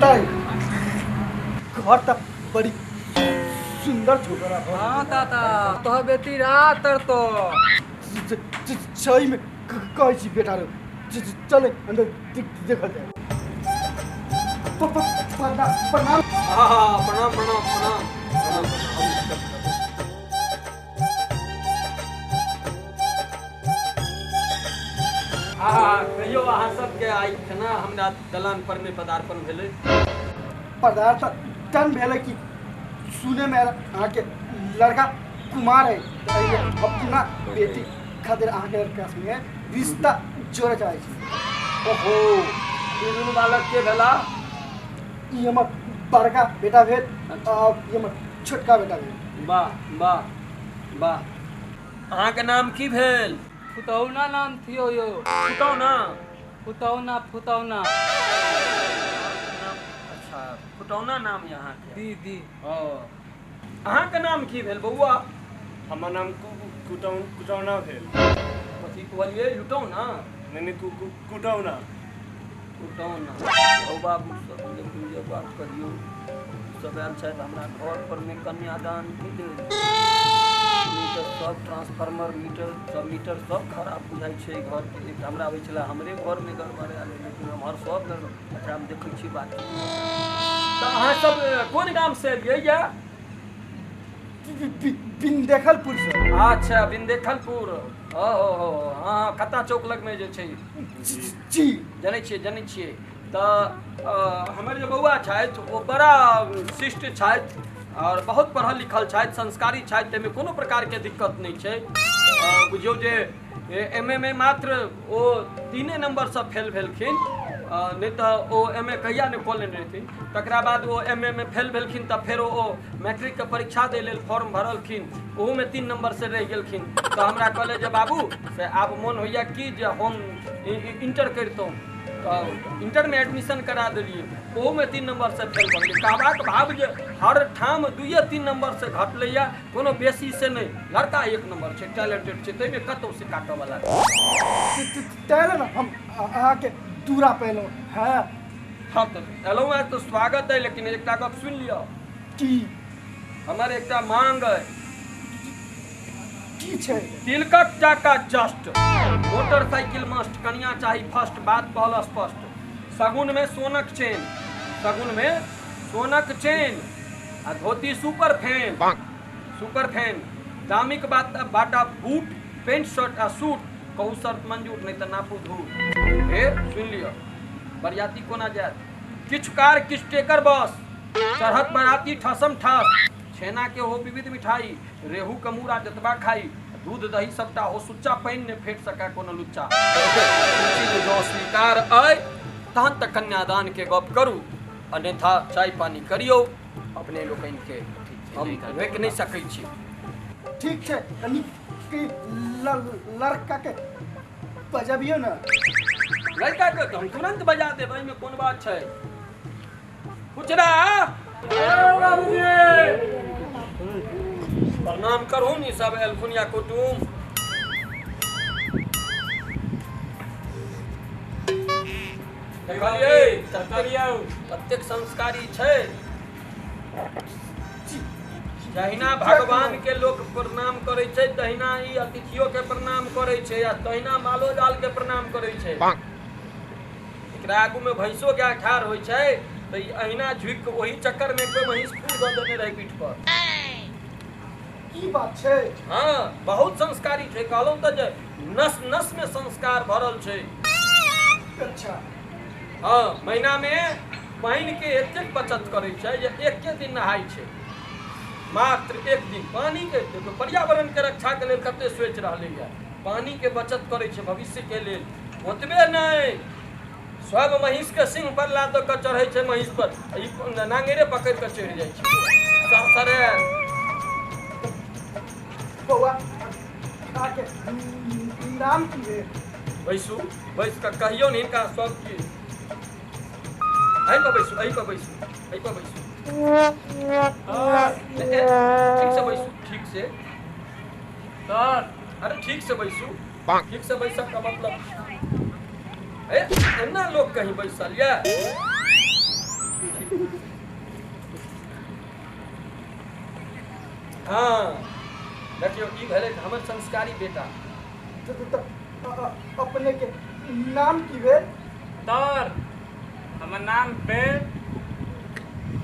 बेटा रे, घर तऽ बड़ी सुंदर छोकरा घर। हाँ ताता तोहर बेटी रात तर तो सही में कहै छी बेटा रे, चले अंदर देखल जाए। प्रणाम प्रणाम। हाँ हाँ प्रणाम प्रणाम प्रणाम प्रणाम। हाँ कहियो अहाँ सबके आइ केना हमरा दलान पर में पदार्पण भेलै? पदार्थ तन भेलै कि सुने में आयल अहाँके लड़का कुमार है, एहिमे अपना बेटी खातिर अहाँके लड़का संगे रिश्ता जोड़े चाहै छी। ओहो, ई दुनू बालक के भेला? ई हमर बड़का बेटा भेल आ ई हमर छोटका बेटा भेल। वाह वाह वाह। अहाँके नाम की भेल? फुतौना नाम थियो यो। फुतौना? फुतौना फुतौना। अच्छा, फुटौना नाम यऽ अहाँके? दी दी। ओ, अहाँके नाम की भेल बौआ? हमर नाम कुटौना भेल। कथी कहलियै? लुटौना? नहि नहि, कुटौना। कुटौना। हौ बाबू सब, लेकिन जे बात कहियौ, सब आयल छथि हमरा घर पर मे कन्यादान के लेल, नहि तऽ सब ट्रांसफार्मर मीटर सब मीटर सब खराब बुझाइ छै घरके। एक हमरा होइ छलै हमरे घरमे गड़बड़ायल अइ, लेकिन एम्हर सब गड़बड़। अच्छा, हम देखै छी बात। तऽ अहाँ सब कोन गामसँ एलियै यऽ? बिंदेखलपुर से। अच्छा, बिंदेखलपुर। ओ हो हो, हाँ हाँ, खत्ता चौक लगमे जे छै। जी, जनै छियै जनै छियै। तऽ हमर जे बौआ छथि ओ बड़ा शिष्ट छथि आओर बहुत पढ़ल लिखल छथि, संस्कारी छथि, ताहिमे कोनो प्रकारके दिक्कत नहि छै। बुझियौ जे एम ए मे मात्र ओ 3 नम्बरसँ फेल भेलखिन, नहि तऽ ओ एम ए कहिया नहि कऽ लेने रहथिन। तकरा बाद ओ एम ए मे फेल भेलखिन तऽ फेर ओ मैट्रिकके परीक्षा दै लेल फॉर्म भरलखिन, ओहूमे 3 नम्बरसँ रहि गेलखिन। तऽ हमरा कहलै जे बाबू से आब मोन होइए कि जे हम इंटर करितहुँ, तऽ इंटरमे एडमिशन करा देलियै, ओहूमे 3 नम्बरसँ फेल भऽ गेलै। कहबाक भाव जे हर ठाम 2-3 नम्बरसँ घटलैए, कोनो बेसी से नहि। लड़का 1 नम्बर छै, टैलेंटेड छै, ताहिमे कतहु से काटऽवला तैं ने हम अहाँके दूरा पेलहुँ। हँ हँ, तऽ एलहुँ हेँ तऽ स्वागत अइ, लेकिन एकटा गप सुनि लिअ। की? हमर एकटा मांग अइ। की छै? तिलकक टाका जस्ट, मोटरसाइकिल मस्ट, कनिया चाही फर्स्ट, बात कहल स्पष्ट। सगुन में सोनक चेन, सगुन में सोनक चेन आ धोती सुपर फैन, सुपर फैन, दामीक बात बाटा बूट, पेंट शर्ट आ सूट। कहू शर्त मंजूर, नहि तऽ नापू धूर। हे सुनि लिअ, बरियाती कोना जायत? किछु कार किछु टेकर बस, चढ़त बराती ठसम ठस। छेना के हो विविध मिठाई, रेहू के मूड़ा जतबा खाई, दूध दही सबटा हो सुच्चा, पानि नहि फेट सकै कोनो लुच्चा। जँ स्वीकार अइ तहन तऽ कन्यादान के गप करू, अन्यथा चाय पानी करियौ अपने लोकनि के, हम रोकि नहि सकै छी। ठीक छै, कनि लड़का के बजबियौ ने। लड़का के तऽ हम तुरंत बजा देब, एहिमे कोन बात छै। खुचरा प्रणाम करहु नी सब एलखुन या कुटुम। देखलियै कतेक संस्कारी छै। जहिना भगवान के लोक प्रणाम करै छै तहिना ई अतिथियो के प्रणाम करै छै आ तहिना मालो जाल के प्रणाम करै छै। एकरा आगू में भैंसो गाय ठाढ़ होइ छै तऽ ई अहिना झुकि कऽ ओही चक्कर में एक बेर महींस फूल दऽ देने रहै पीठ पर। की बात छै? हाँ, बहुत संस्कारी छै, कहलहुँ तऽ जे नस नस में संस्कार भरल छै। अच्छा। हाँ, महीना में पानि के एतेक बचत करै छै जे एके दिन नहाय छै, मात्र एक दिन। पानी के देखियौ, पर्यावरण के रक्षा के लेल कते सोचि रहलैया, पानी के बचत करै छै भविष्य के लेल। ओतबे नहि, सब महींस के सिंह पर ला दऽ कऽ चढ़ै छै महींस पर, ई नांगेरे पकड़ि कऽ चढ़ि जाइ छै सरसरायल। बौआ, अहाँके नाम की भेल? बैसू, बैस कऽ कहियौ ने हिनका सब चीज। एहि पर बैसू, एहि पर बैसू, एहि पर बैसू, ठीक से बैसू, ठीक से सर। अरे ठीक से बैसू, ठीक से बैसक का मतलब ए एना लोग कहीं बैसल या? हाँ देखियौ ई भेलै हमर संस्कारी बेटा। अपने के नाम की भेल? तर हमर नाम भेल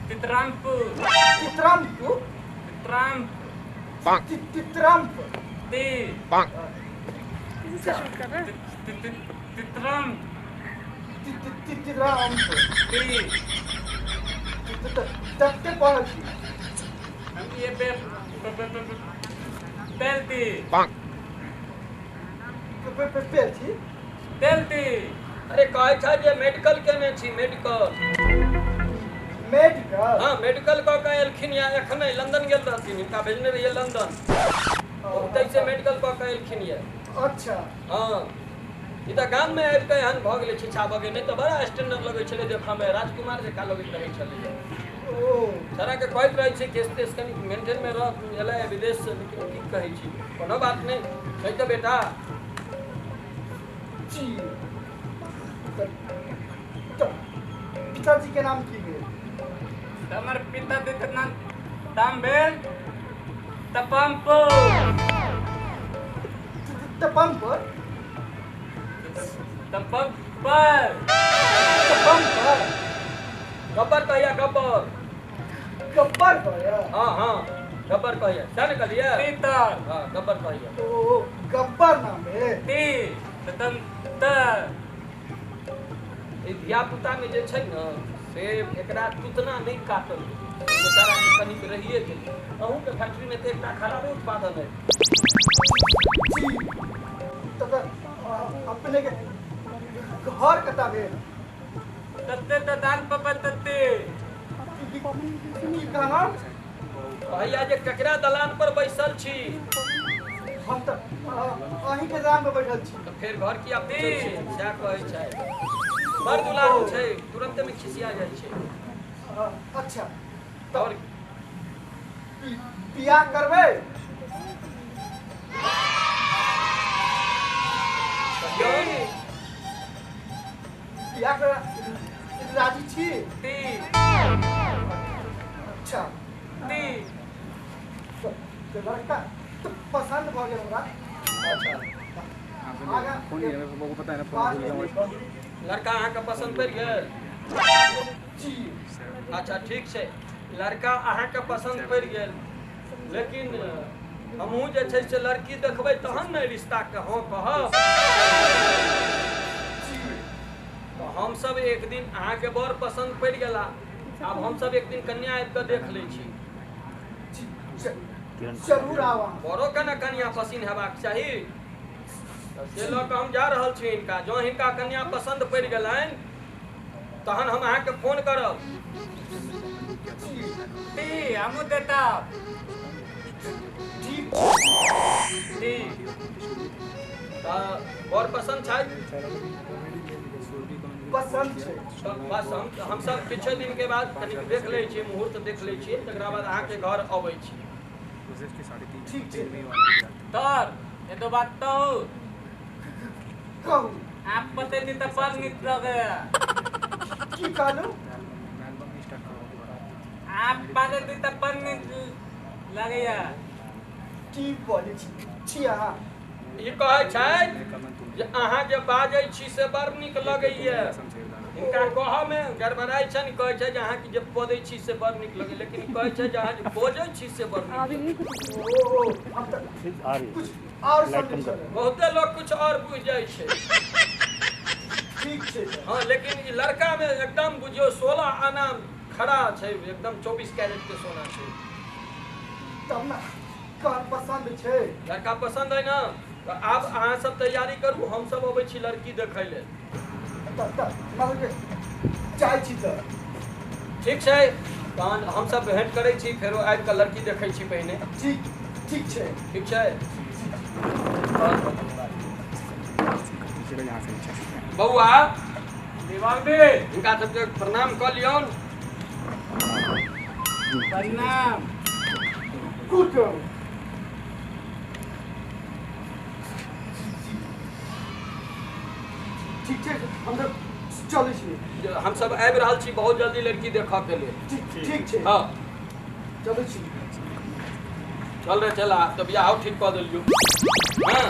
तितरामपुर। तितरामपुर? तितराम तितरामपुर ती तितराम तितरामपुर ती कते पढ़ल छी? हम ये पे पेलती पेलती पेलती। अरे कहै छै जे मेडिकल केने छी, मेडिकल। मेडिकल? हाँ मेडिकल कऽ के एलखिन या एखने लंदन गेल रहथिन, हिनका भेजने रहियै लंदन, ओतै से मेडिकल कऽ के एलखिन ये। अच्छा। हाँ ई तऽ गाम में आबि कऽ एहन भऽ गेलै छिछा भऽ गेलै, नहि तऽ बड़ा स्टैंडर्ड लगै छलै देखऽमे, राजकुमार जकाँ लगैत रहै छलै। ओ साराके कहैत रहै छै केस तेस कनि मेंटेनमे रह, एलै विदेशसँ, लेकिन की कहै छी, कोनो बात नहि छै तऽ बेटा। जी पिताजी के नाम की भेल? हमर पिताजी के नाम भेल तपमपुर। तपमपुर? तपमपुर तपमपुर। गब्बर कहिया? गब्बर गब्बर कहिया? हाँ हाँ गब्बर कहिया, सह ने कहलियै? तीतर। हाँ गब्बर कहिया। ओ गब्बर नाम भेल। ती तम त ई धिया पुता में जे छै ने से एकरा तुतना नहि काटल बेचारा के कनिक रहिए गेलै। अहूँके फैक्ट्री में तऽ एकटा खराबे उत्पादन है। जी तऽ अपने के घर कतऽ भेल? तते त दान पपा तते। की कहलहुँ? कहैया जे ककरा दलान पर बैसल छी? हम तऽ अहीं के दलान पर बैठल छी। तऽ फेर घर किया पूछै छी? सएह कहै छै, बड़ दुलारू छै, तुरन्ते में खिसिया जाइ छै। अच्छा और बियाह करबै? बियाह कर राजी छी? अच्छा लड़का तो पसंद भऽ गेल हमरा। अच्छा लड़का अहाँके पसंद पड़ि गेल? जी। अच्छा ठीक छै, लड़का अहाँके पसंद पड़ि गेल, लेकिन हमहूँ जे छै से लड़की देखबै तहन ने रिश्ताके हँ कहब। तऽ हमसब एक दिन अहाँके बड़ पसंद पड़ि गेला, आब हमसब एक दिन कन्या आबि कऽ देख लै छी। जरूर आब। बड़ोके ने कन्या पसिन हेबाक चाही, से लऽ कऽ हम जा रहल छी हिनका। जँ हिनका कन्या पसंद पड़ि गेलनि तहन हम अहाँके फोन करब। हमहूँ देता। ठीक तऽ बड़ पसंद छै? पसंद छै। बस हमसब किछु दिन के बाद कनि देख लै छियै, मुहूर्त देख लै छियै, तकरा बाद अहाँके घर अबै छी। ठीक छै। तर एतो बात कहू। कहू। आप पते तऽ बड़ नीक लगैया। की कहलहुँ? आप बाजै तऽ बड़ नीक लगैया। की बोलै छी अहाँ? ई कहै छथि जे अहाँ जे बाजै छी से बड़ नीक लगैया। हिनका कहऽमे गड़बड़ाइ छनि, कहै छै जे अहाँके जे बजै छी से बड़ नीक लगैया, लेकिन कहै छै जे अहाँ जे बजै छी से बड़ नीक। बहुते लोक कुछ और बुझि जाइ छै। ठीक छै। हाँ लेकिन ई लड़का में एकदम बुझियौ 16 आना खड़ा छै, एकदम 24 कैरेट के सोना छै। तब ने पसंद छै? लड़का पसंद है ना? तऽ आब अहाँ सब तैयारी करू, हम सब अबै छी लड़की देखै लेल। जाइ छी तऽ। ठीक छै, तहन हमसब भेंट करै छी, फेरो आबि कऽ लड़की देखै छी पहिने। ठीक ठीक छै। ठीक छै। बौआ हिनका सबके प्रणाम कऽ लियौन। प्रणाम। कुटुम ठीक छै, हम सब चलै छी। हमसब आबि रहल छी बहुत जल्दी लड़की देखऽ के लेल। ठीक ठीक छै। हँ चलै छी। चल रे चल, आ तऽ बियाहो ठीक कऽ देलियौ। हँ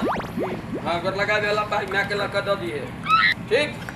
हँ, गोर लगा वाला पाइ मायके लऽ कऽ दऽ दिहे। ठीक।